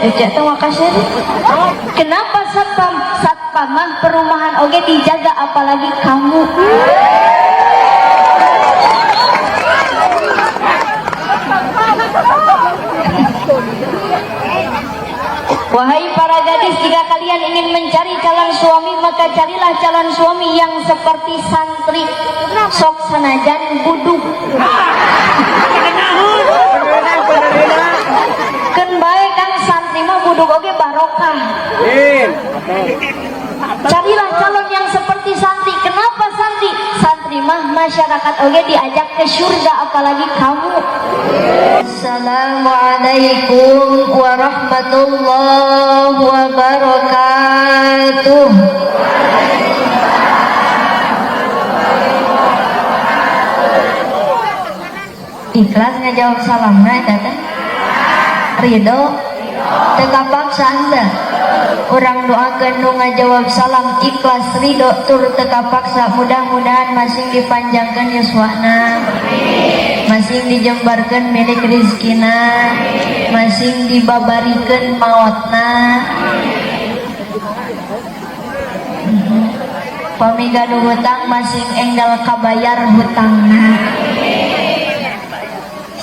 Ece teh makasih. Kenapa satpam? Satpam mah perumahan oge dijaga, apalagi kamu. Wahai para gadis, jika kalian ingin mencari calon suami, maka carilah calon suami yang seperti santri, sok sanajan buduk. Keun bae kang santri mah buduk oge barokah. Carilah calon yang seperti santri. Kenapa santri? Santri mah masyarakat oge diajak ke surga, apalagi kamu. Assalamualaikum warahmatullahi wabarakatuh. Ikhlas ngajawab salamna eta teh? Ridho? Teu kapaksa henteu? Urang doakeun nu ngajawab salam ikhlas ridho tur teu kapaksa, mudah-mudahan masing dipanjangkeun yuswana, masing dijembarkeun milik rizkina, masing dibabarikeun maotna. Pami gaduh hutang masing enggal kabayar hutangna.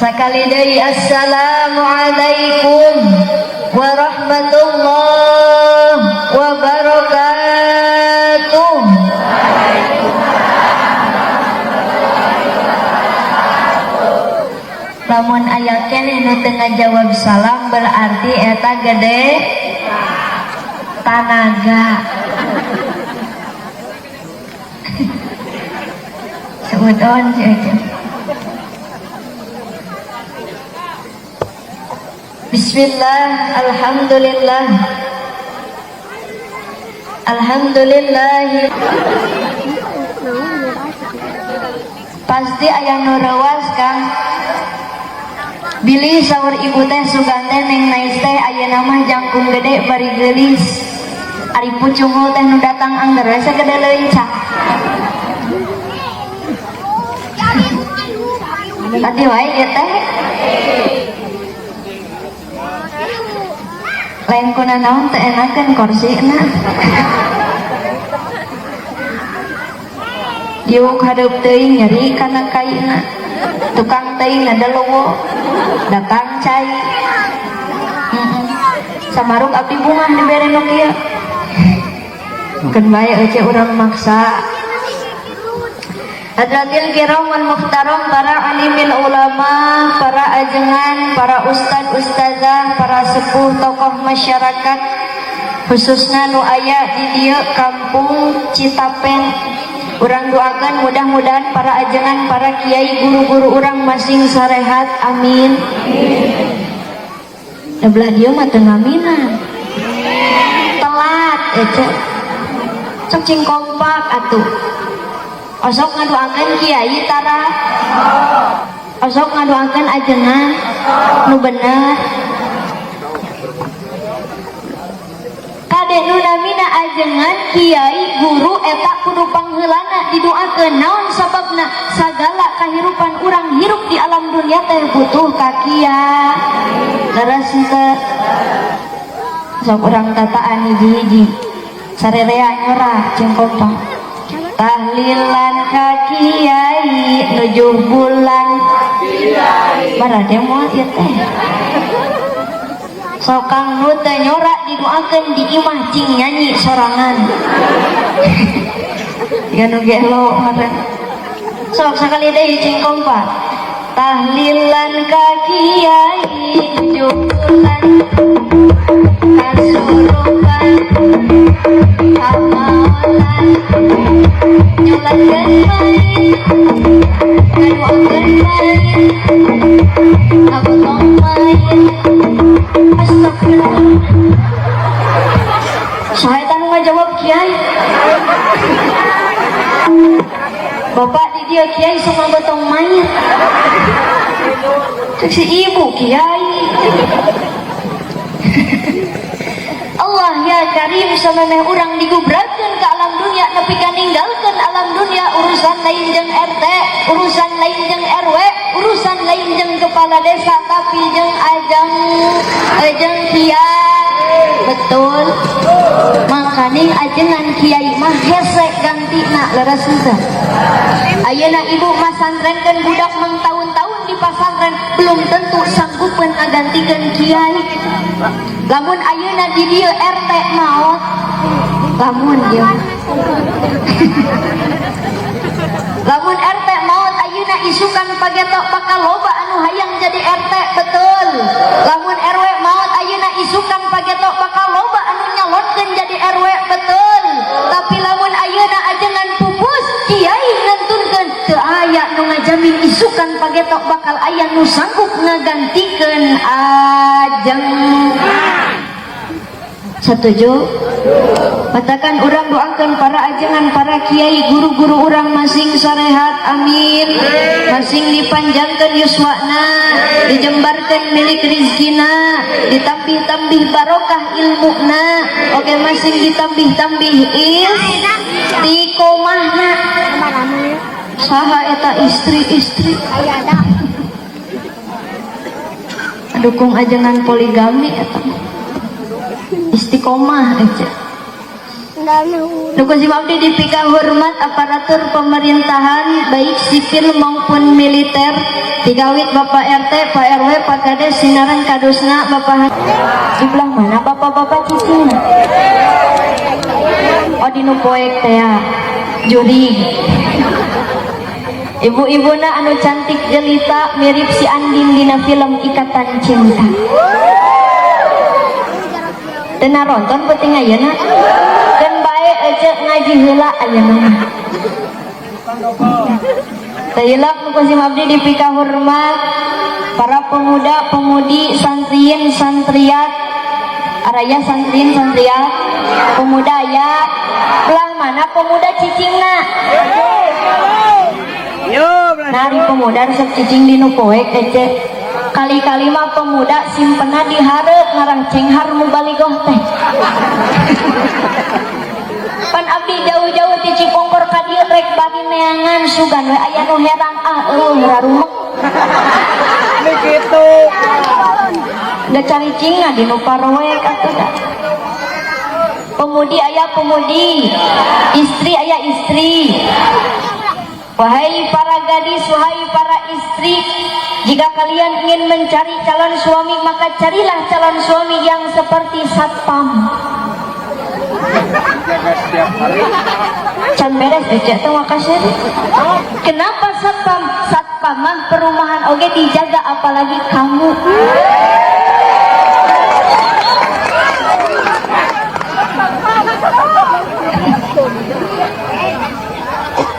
Sakali deui, assalamualaikum warahmatullahi wabarakatuh. Lamun aya keneh nu teu ngajawab salam berarti eta gede tanaga. Seudon si Ece. Bismillah, alhamdulillah, alhamdulillah. Pasti aya nu reuas Kang. Bilih saur ibu teh sugan teh neng nais teh ayeuna mah jangkung gede bari geulis. Ari pucungul teh nu datang angger we sagede leuncak. Tadi wae ieu teh. Lain kuna naon teh enakeun korsina. Diuk hadeup teuing nyeri kana kaina. Tukang teuing ngadelowo datang cai. Samaruk abdi bungah dibere nu kieu. Keun bae euce urang maksa. Hadratil kiram wal muhtaram, para alimil ulama, para ajengan, para ustad ustazah, para sepuh tokoh masyarakat, khususnya nu aya di dieu kampung Citapen. Urang doakan mudah-mudahan para ajengan, para kiai, guru-guru urang masing sarehat, amin. Da belah dieu mah teu ngaminan. Telat ece. Sok cing kompak atuh. Osok ngadoakeun kiai tara, osok ngadoakeun ajengan nu bener. Kade nu namina ajengan kiai guru eta kudu pangheulana didoakeun. Naon sababna? Sagala kahirupan urang hirup di alam dunia teh butuh ka kiai. Leres henteu? Sok urang tataan hiji-hiji sarerea nyorah jeung kompak. Tahlilan ka kiai nuju bulan barade moal ieu teh. Sokang nu teu nyorak didoakeun di imah cing nyanyi sorangan. Ya nu gelo ngaran. Sok sakali deui cing kompak. Tahlilan ka kiai nuju bulan kasurupan kamaolan nyolatkeun mayit ngadoakeun mayit ngagotong mayit. Astagfirullah. Saha eta nu ngajawab kiai? Bapak di dia kiai sok ngagotong mayit. Cek si ibu kiai. Allah ya Karim, samemeh urang digubrakeun ka alam dunia nepi ka ninggalkeun alam dunia urusan Lain jeung RT, urusan lain jeung RW, urusan lain jeung kepala desa, tapi jeung ajeng jeung kiai, betul? Makanya ajengan kiai mah hese gantina, leres henteu? Ayeuna ibu masantrenkeun budak mangtaun-taun di pasantren, belum tentu sanggupeun ngagantikeun kiai. Lamun ayeuna di dieu RT maot, lamun ieu, lamun RT maot ayeuna, isukan pagetok bakal loba anu hayang jadi RT, betul? Lamun RW maot ayeuna, isukan pagetok bakal loba anu nyalonkeun jadi RW, betul? Tapi lamun ayeuna ajengan pupus, kiai ngantunkeun, teu aya nu ngajamin isukan pagetok bakal aya nu sanggup ngagantikeun ajeng. Setuju? Katakan urang doakan para ajengan, para kiai, guru-guru urang masing sarehat, amin. Masing dipanjangkan yuswana, dijembarkan milik rizkina, ditambih-tambih barokah ilmuna, oke, masing ditambih-tambih istiqomahna. Saha eta istri-istri? Dukung ajengan poligami eta. Istiqomah aja. Nu ku sim abdi dipika hormat aparatur pemerintahan, baik sipil maupun militer, tigawit Bapak RT, Pak RW, Pak Kades, sinareng kadusna, Bapak. Di belah mana bapak-bapak cicing? Oh, di nu poek teh ya. Juri. Ibu-ibuna anu cantik jelita mirip si Andin dina film Ikatan Cinta. Teu naronton penting ayeuna. Keun bae ece ngaji heula ayeuna mah. Teu hilap nu ku sim abdi dipika hormat para pemuda pemudi, santriin santriat, araya santriin santriat, pemuda ya. Belah mana pemuda cicingna? Nari pemuda resep cicing di nu poek ece. Kali-kali mah pemuda simpena di hareup, ngarang cenghar mubaligoh teh. Pan abdi jauh-jauh ti Cipongkor ka dieu rek bari neangan, sugan we aya nu herang, ah, eueuh rarumek. Ini gitu. Da caricingna di nu paroek atuh da. Pemudi aya pemudi, istri aya istri. Wahai para gadis, wahai para istri, jika kalian ingin mencari calon suami, maka carilah calon suami yang seperti satpam. Jaga setiap hari. Can beres ece teh, makasih. Kenapa satpam? Satpam mah perumahan oge dijaga, apalagi kamu.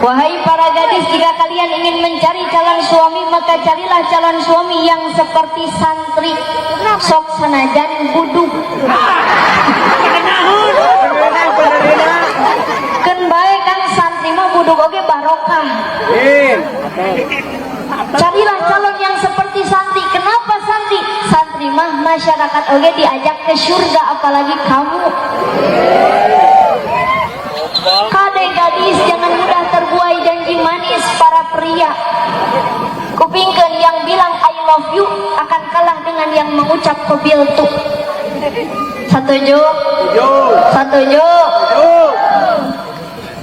Wahai para gadis, jika kalian ingin mencari calon suami, maka carilah calon suami yang seperti santri. Sok sanajan buduk. Keun bae kan santri mah buduk oge barokah. Amin. Carilah calon yang seperti santri. Kenapa santri? Santri mah masyarakat oge diajak ke surga, apalagi kamu. Kade gadis, jangan mudah terbuai janji manis para pria. Kupingkeun, yang bilang "I love you" akan kalah dengan yang mengucap "qobiltu". Setuju? Setuju?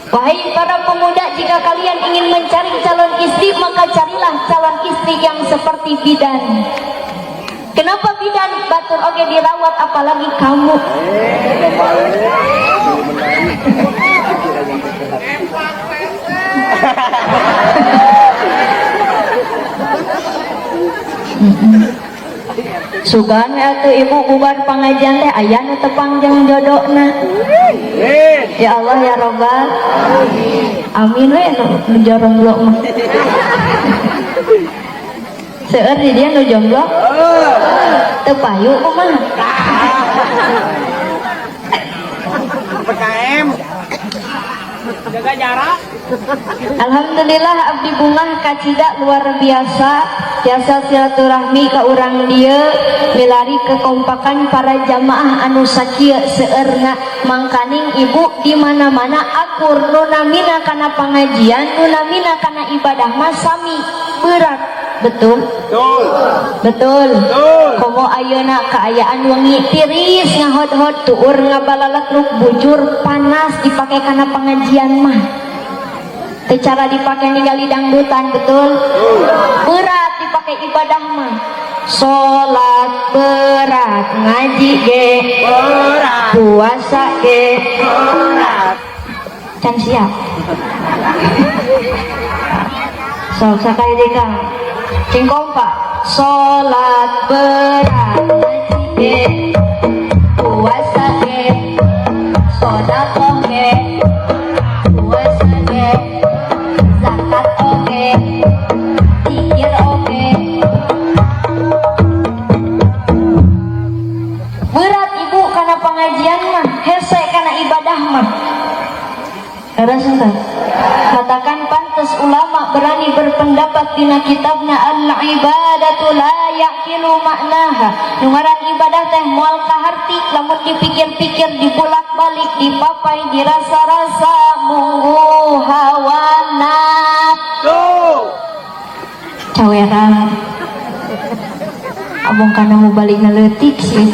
Wahai para pemuda, jika kalian ingin mencari calon istri, maka carilah calon istri yang seperti bidan. Kenapa bidan? Batur oge dirawat, apalagi kamu. Sugan we atuh ibu, bubar pangajian teh aya nu tepang jeung jodohna. Amin. Ya Allah ya Robbal. Amin we nu nu jomblo mah. Seueur di dia nu jomblo. Teu payu kumaha? PKM. Jaga jarak. Alhamdulillah, abdi bungah kacida luar biasa. Tiasa silaturahmi ka urang dieu, milari kekompakan para jamaah anu sakieu seueurna. Mangkaning ibu di mana-mana akur, nu namina kana pangajian, nu namina kana ibadah mah sami berat, betul? Betul. Betul. Betul. Komo ayeuna kaayaan wengi tiris, ngahod-hod, tuur ngabalaletruk, bujur panas, dipake kana pengajian mah teu cara dipake ningali dangdutan, betul? Berat dipake ibadah mah. Salat berat, ngaji ge Berat. Puasa ge Berat. Can siap. Sok sakali deui, Kang. Cing kompak. Salat berat, ngaji ge, puasa ge, sedekah ge, puasa ge, zakat oge, zikir oge. Berat ibu kana pengajian mah, hese kana ibadah mah. Leres henteu? Katakan pantes ulama berani berpendapat dina kitabna, al-ibadatu la yaqilu maknaha. Nu ngaran ibadah teh moal kaharti lamun dipikir-pikir, dibulak-balik, dipapai, dirasa-rasa, munggu hawa nafsu. Tuh. Cawerang. Abong kana mau balik leutik sih.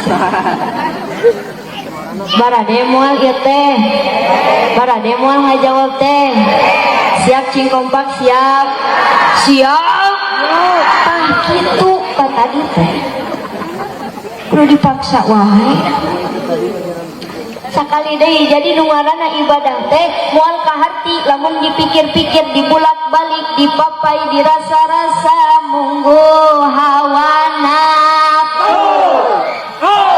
Barade moal ieu teh? Barade moal ngajawab teh? Siap, cing kompak, siap. Siap. Tah kitu ka tadi teh. Kudu dipaksa wae. Sakali deui, jadi nu ngaranna ibadah teh moal kaharti lamun dipikir-pikir, dibulak-balik, dipapai, dirasa-rasa, munggu hawa nafsu. Tuh.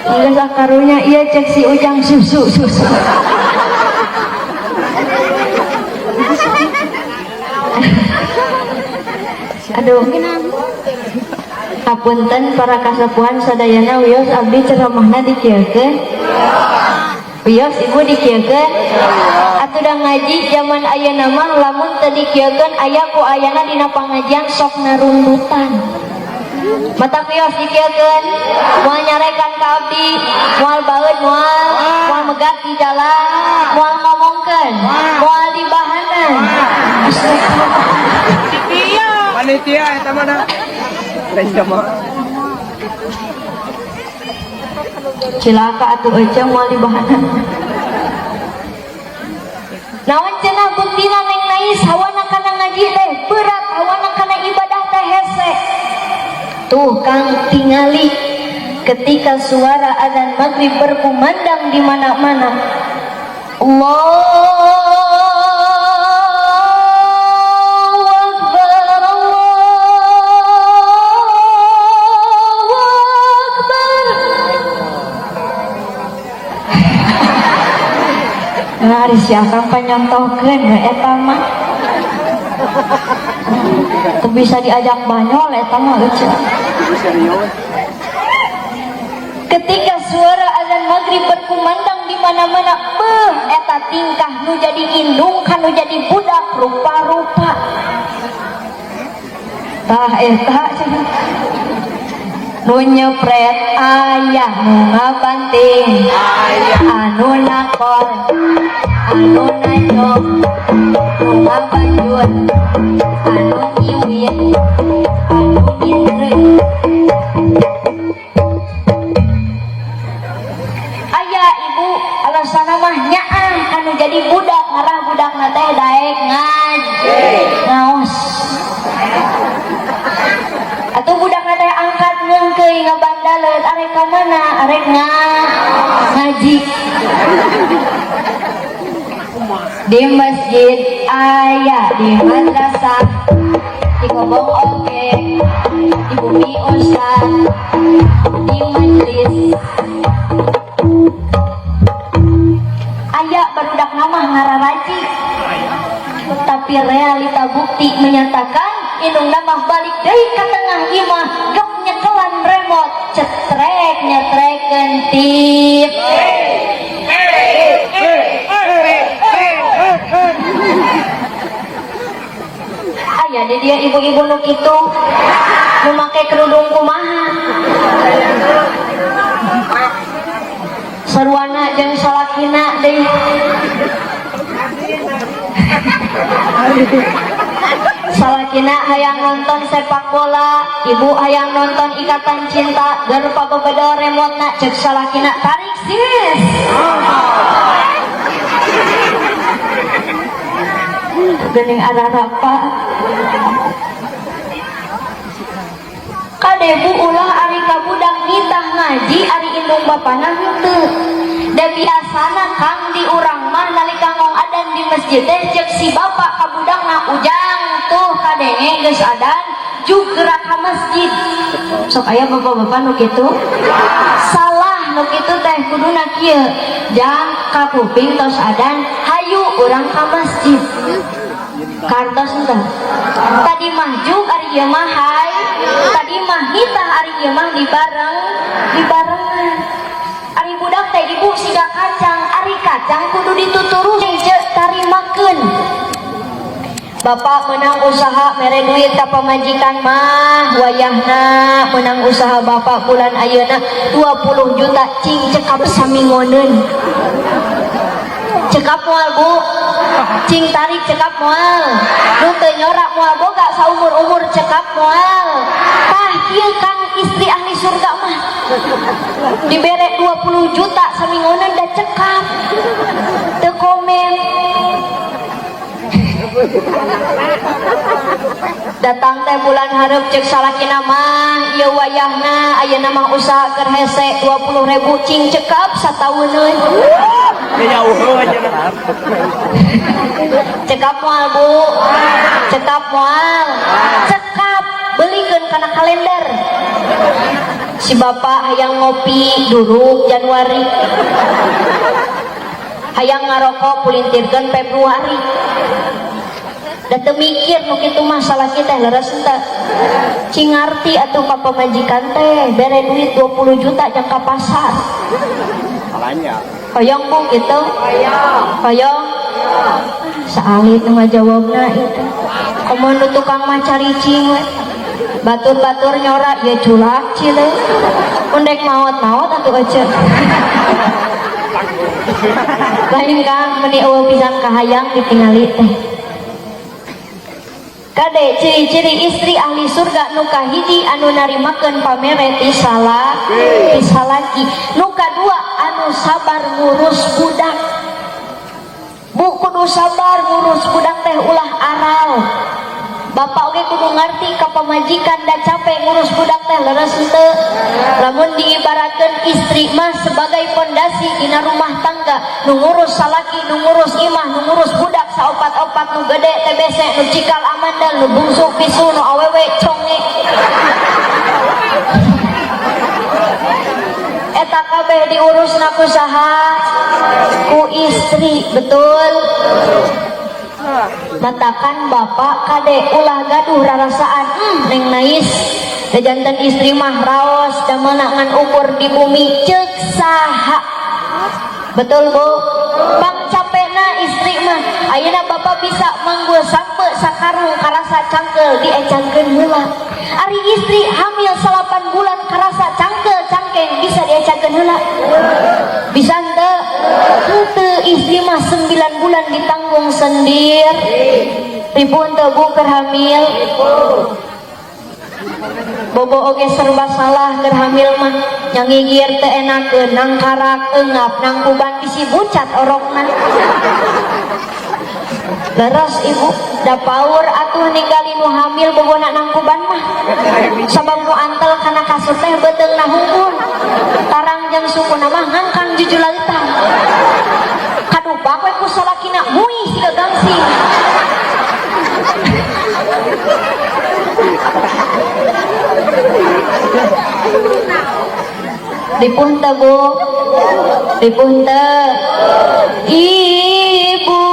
Geus ah, karunya ieu, cek si Ujang, susu susu. Aduh. Hapunten para kasepuhan sadayana, wios abdi ceramahna dikieukeun. Wios ibu dikieukeun. Atuh da ngaji zaman ayeuna mah lamun teu dikieukeun aya ku ayana dina pangajian sok narundutan. Mata kios dikieukeun, moal nyarekan ka abdi, moal baeud, moal, moal megat di jalan, moal ngomongkeun, moal dibahanan. Astagfirullah. Panitia eta mana? Lain jamaah. Cilaka atuh ece moal dibahanan. Naon cenah buktina Neng Nais hawana kana ngaji teh berat, hawana kana ibadah teh hese? Tuh Kang, tingali ketika suara azan maghrib berkumandang di mana-mana. Allahu Akbar, Allahu Akbar. Nah, ari si Akang panyontohkeun we eta mah. Teu bisa diajak banyol eta mah eueuh. Serius. Ketika suara azan maghrib berkumandang di mana-mana, beuh eta tingkah nu jadi indung kan nu jadi budak rupa-rupa. Tah eta cenah. Nu nyepret ayah, nu ngabanting anu nakol, anu najong, nu ngabanjut, anu nyiwit, anu ngindreut. Aya ibu alasanna mah nyaah anu jadi budak, ngarah budakna teh daek ngaji ngaos. Atuh budakna teh angkat ngeungkeuy ngabandaleut, arek ka mana? Arek ngaji di masjid aya, di madrasah, di kobong oge, di bumi ustad, di majlis aya barudak nama ngararaji. Tapi realita bukti menyatakan indung mah balik deui ka tengah imah, gep nyekelan remote, cetrek nyetrekeun tip. Aya ibu-ibu nu kitu nu make kerudung kumaha sarwana jeung salakina deui. Salakina hayang nonton sepak bola, ibu hayang nonton Ikatan Cinta, ger pabebedol remotna, cek salakina tarik sis. Geuning ararapa. Kade bu ulah ari ka budak nitah ngaji ari indung bapana henteu. Da biasana kang di urang mah nalika ngong adan di masjid teh cek si bapak ka budakna ujang tuh kadenge geus adan jugra ka masjid. Sok aya bapak-bapak nu kitu? Salah nu kitu teh kuduna kieu. Jang ka kuping tos adan hayu urang ka masjid. Kartos henteu? Tadi mah juk ari ieu mah hay, tadi mah nitah ari ieu mah dibareng, dibarengan. Ari budak teh ibu siga kacang, ari kacang kudu dituturus ceuk tarimakeun. Bapak menang usaha mere duit ka pamajikan mah wayahna menang usaha bapak bulan ayeuna 20 juta cing cekap samingoneun. Cekap moal bu, cing tarik cekap moal, nu teu nyorak moal boga saumur-umur cekap moal. Tah kieu kang istri ahli surga mah dibere 20 juta samingoneun da cekap teu komen. Datang teh bulan hareup cek salakina mah ieu wayahna ayeuna mah usaha keur hese 20.000 cing cekap satauneun. Cekap moal bu, cekap moal, cekap belikeun kana kalender. Si bapak hayang ngopi duruk Januari, hayang ngarokok pulintirkeun Februari. Da teu mikir nu kitu mah salaki teh leres henteu. Cing ngarti atuh ka pamajikan teh bere duit 20 juta jang ka pasar. Salahnya. Hoyong bu gitu? Hoyong. Saalit nu ngajawabna ieu teh. Komo nu tukang mah caricing we. Batur-batur nyora ya culak cile. Undek maot-maot atuh ece. Lain kang meni eueuh pisan kahayang ditingali teh. Kade ciri-ciri istri ahli surga nu kahiji anu narimakeun pamere ti salaki, nu kadua anu sabar ngurus budak. Bu kudu sabar ngurus budak teh ulah aral. Bapak oge kudu ngarti ka pamajikan da capek ngurus budak teh leres henteu. Lamun diibaratkeun istri mah sebagai pondasi dina rumah tangga, nu ngurus salaki, nu ngurus imah, nu ngurus budak saopat-opat, nu gede TBC, nu cikal amandel, nu bungsu pisu, nu awewe conge. Eta kabeh diurusna ku saha? Ku istri, betul? Matakan bapak kade ulah gaduh rarasaan, neng nais da janten istri mah raos da meuna ngan ukur di bumi ceuk saha. Betul bu? Bang capekna istri mah ayeuna bapak bisa manggul sampe sakarung karasa cangkel diecangkeun heula. Ari istri hamil 8 bulan karasa cangkel cangkeng bisa diecangkeun heula? Bisa henteu? Henteu, istri mah 9 bulan ditanggung sendiri. Ribu henteu bu keur hamil? Bobo oge serba salah keur hamil mah, nyangigir teu enakeun, nangkarak eungap, nangkuban bisi bucat orokna. Leres ibu, da paur atuh ninggali nu hamil bobona nangkuban mah. Sabab nu antel kana kasur teh beuteungna hungkul. Tarang jeung sukuna mah ngangkang jujulalitang. Kadupak we ku salakina muih siga gangsing. Ripuh teu bu? Ripuh teu? Ibu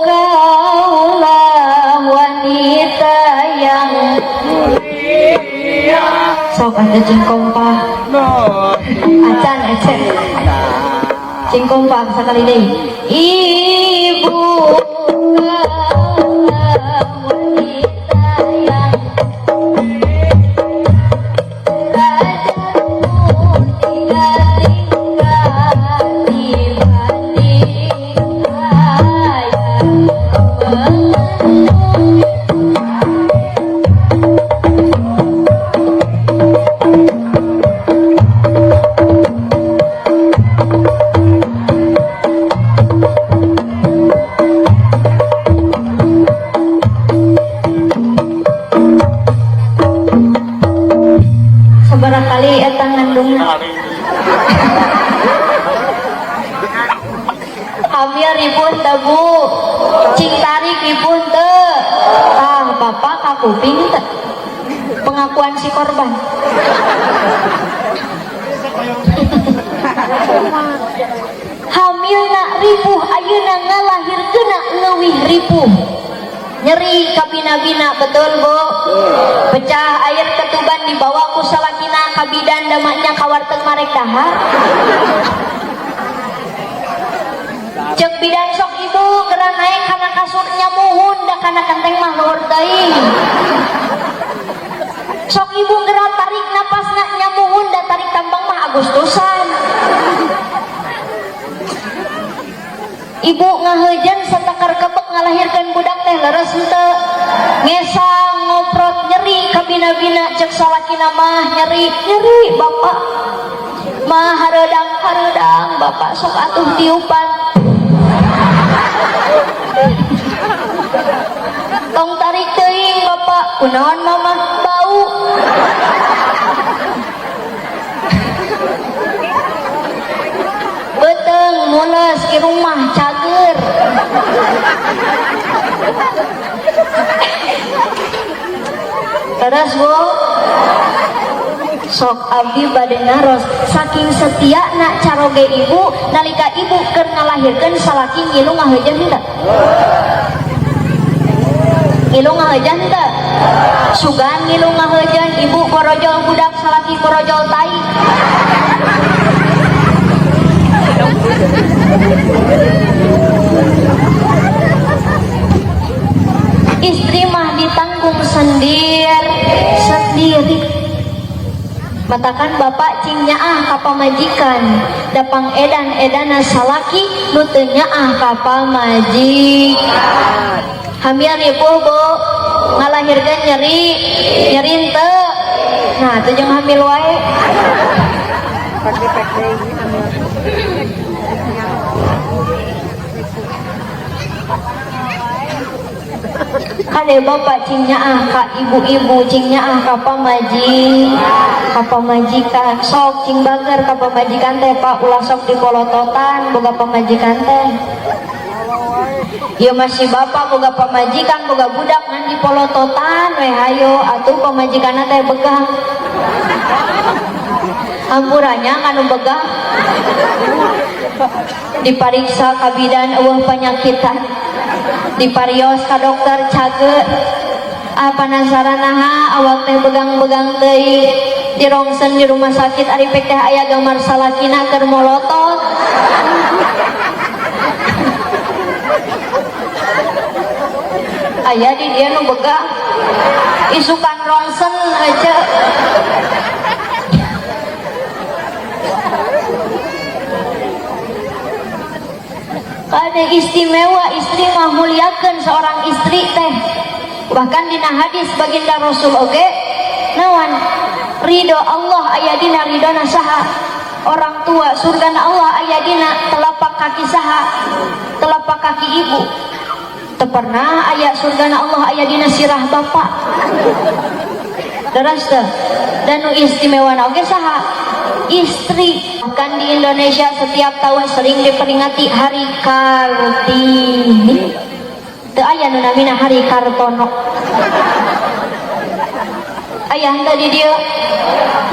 kaulah wanita yang mulia. Sok atuh cing kompak. Acan acan. Cing kompak sakali deui. Ibu kaulah wanita Ripuh teu, Bu? Cing tarik, ripuh teu? Ah, bapak kakuping teu pengakuan si korban? Hamilna ripuh, ayeuna ngalahirkeunna leuwih ripuh, nyeri kabina-bina. Betul, Bu? Pecah air ketuban, dibawa ku salakina ka bidan, da maknya ka warteg marek dahar. Cek bidan, "Sok Ibu geura naik kana kasurnya." Muhun, da kana kenteng mah luhur teuing. "Sok Ibu geura tarik napasna." Nya muhun, da tarik tambang mah Agustusan. Ibu ngaheujan satakar kebek ngalahirkan budak teh, leres henteu? Ngesang, ngoprot, nyeri kabina-bina. Cek salakina mah, "Nyeri, nyeri, Bapak mah hareudang, hareudang, Bapak, sok atuh tiupan." "Tong tarik teuing, Bapak." "Kunaon, Mama?" "Bau." Beuteung mules, irung mah cager. Terus, Bu, sok abdi bade naros, saking setia nak caroge ibu, nalika ibu keur ngalahirkeun, salaki ngilu ngaheujeun henteu? Ngilu ngaheujeun henteu? Sugan ngilu ngaheujeun, ibu borojol budak, salaki borojol tai. Istri mah ditanggung sendiri sendiri. Matakan bapak cing nyaah ka pamajikan, da pang edan edana salaki nu teu nyaah ka pamajikan. Hamil ripuh, Bu? Ngalahirkeun nyeri? Nyeri henteu? Nah, teu jeung hamil wae. Pek deui hamil. Kade, bapak cing nyaah ka ibu-ibu, cing nyaah ka pamajikan. Sok cing bager ka pamajikan teh, Pak. Ulah sok dipolototan boga pamajikan teh. Ieu masih bapak boga pamajikan, boga budak, ngan dipolototan we. Hayo atuh, pamajikanna teh begang. Hampuranya kanu begang. Dipariksa ka bidan, euweuh panyakitan. Diparios ka dokter, cager. Ah, penasaran, naha awak teh begang-begang teuing? Dirongsen di rumah sakit, ari pek teh aya gambar salakina keur molotot. Aya di dia nu begang, isukan rongsen aja. Ada istimewa istri mah, muliakeun seorang istri teh. Bahkan dina hadis baginda Rasul oge, nawan, ridho Allah aya dina ridhona saha? Orang tua. Surgana Allah aya dina telapak kaki saha? Telapak kaki ibu. Teu pernah aya surgana Allah aya dina sirah bapak. Terus teh, dan nu istimewa oge saha? Istri. Bahkan di Indonesia setiap tahun sering diperingati Hari Kartini. Teu aya nu namina Hari Kartono. Aya henteu di dieu?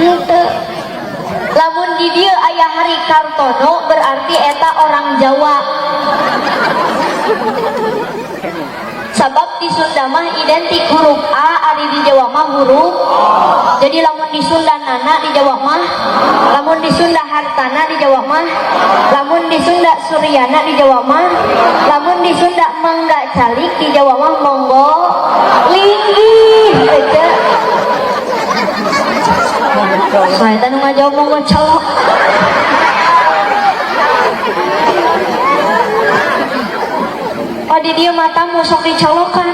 Henteu. Lamun di dieu aya Hari Kartono, berarti eta orang Jawa. Sabab di Sunda mah identik huruf A, ari di Jawa mah huruf. Jadi lamun di Sunda nana, di Jawa mah. Lamun di Sunda hartana, di Jawa mah. Lamun di Sunda Suryana, di Jawa mah. Lamun di Sunda mangga calik, di Jawa mah monggo linggih aja. Saya tadi ngajawab monggo celok. Oh, di dia matamu sok dicolokan.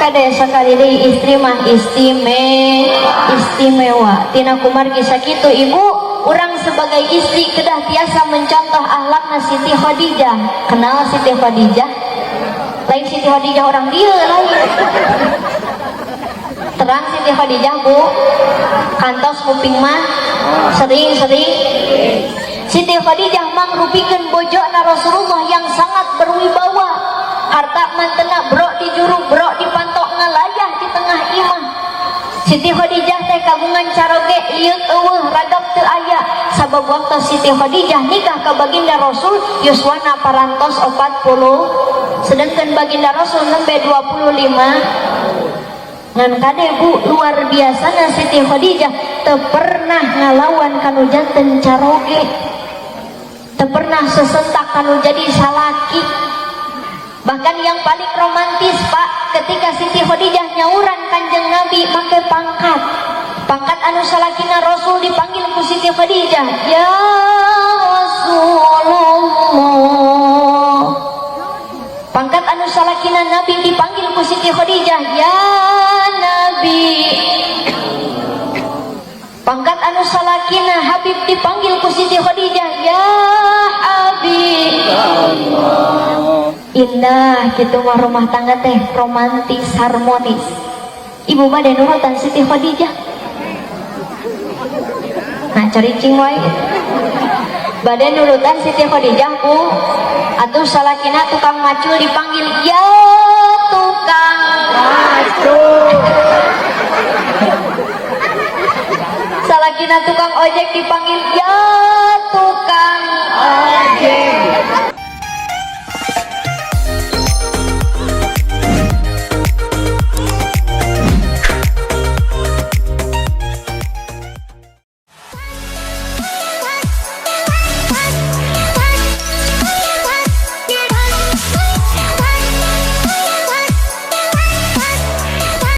Kade, sakali deui, istri mah istimewa. Tina kumargi sakitu, ibu, urang sebagai istri kedah tiasa mencontoh akhlakna Siti Khadijah. Kenal Siti Khadijah? Lain Siti Khadijah orang dia, lain. Terang Siti Khadijah, Bu? Kantos kuping mah sering-sering. Siti Khadijah mangrupikeun bojona Rasulullah yang sangat berwibawa. Harta mantena brok di juru, brok di pantok, ngalayah di tengah imah. Siti Khadijah teh kagungan caroge lieut euweuh, ragap teu aya, sabab waktu Siti Khadijah nikah ka baginda Rasul yuswana parantos 40, sedangkan baginda Rasul nembe 25. Ngan kade, Bu, luar biasana Siti Khadijah teu pernah ngalawan kanu janten caroge, teu pernah sesentak kanu jadi salaki. Bahkan yang paling romantis, Pak, ketika Siti Khadijah nyauran Kanjeng Nabi make pangkat. Pangkat anu salakina Rasul dipanggil ku Siti Khadijah, "Ya Rasulullah." Pangkat anu salakina Nabi dipanggil ku Siti Khadijah, "Ya Nabi." Pangkat anu salakina Habib dipanggil ku Siti Khadijah, "Ya Habib." Indah gitu mah rumah tangga teh, romantis, harmonis. Ibu mah nurutan Siti Khadijah. Nah, caricing wae. Bade nurutan Siti Khadijah, ku atuh salakina tukang macul dipanggil, "Ya tukang macul." Salakina tukang ojek dipanggil, "Ya